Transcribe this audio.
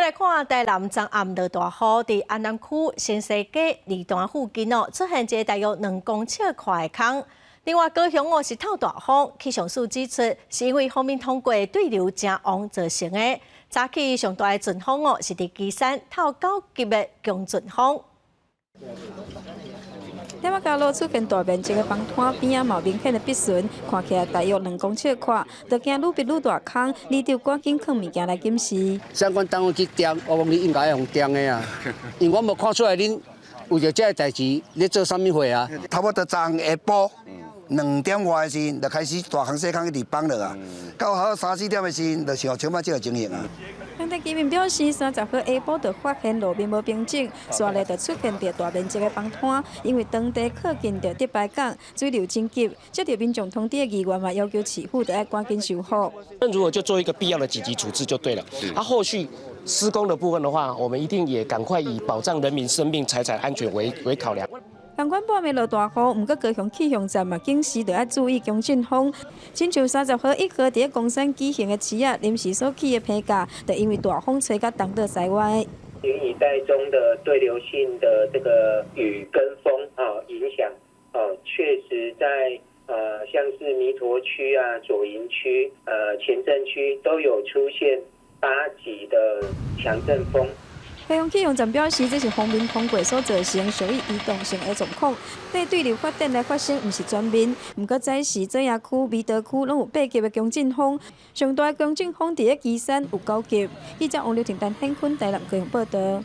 來看台南昨暗落大雨，佇安南區新西街二段附近哦，出現一个大約2公尺寬的空。另外高雄哦是透大風，氣象署指出是因為鋒面通過對流誠旺造成的。早起上大的陣風哦是佇旗山透9級的強陣風。點仔交路出現大面積的崩坍邊仔嘛有明顯的筆痕，看起來大約2公尺寬，就驚愈埤愈大空，里長趕緊囥物件來檢視。相關單位去驗，我講你應該愛予驗的啊，因為我無看出來恁為著這个代誌咧做啥物貨啊。差不多昨昏下晡2點外的時陣，就開始大空細空一直崩落啊，到好三四點的時陣，就像像這个情形啊。當地居民表示，30號下晡就發現路面無平整，紲咧就出現著大面積的崩坍，因為當地靠近著得排港，水流真急，接著民眾通知的議員嘛要求市府著愛趕緊修復。那如果就做一個必要的緊急處置就對了。啊，後續施工的部分的話，我們一定也趕快以保障人民生命財產安全為考量。仝款半暝落大雨，毋過高雄氣象站嘛警示，著愛注意強陣風。親像30號1號佇咧岡山舉行的市仔臨時所起的棚架，就因為大風吹甲東倒西歪。雲雨帶中的對流性的這個雨跟風啊影響，哦，確實在像是彌陀區啊、左營區、前鎮區都有出現8級的強陣風。高雄氣象站表示，這是鋒面通過所造成屬於移動性的狀況。對對流發展來發生，毋是全面。毋過早時左營區、彌陀區攏有8級的強陣風，上大強陣風佇咧旗山有9級。記者王劉婷、陳顯坤台南高雄報道。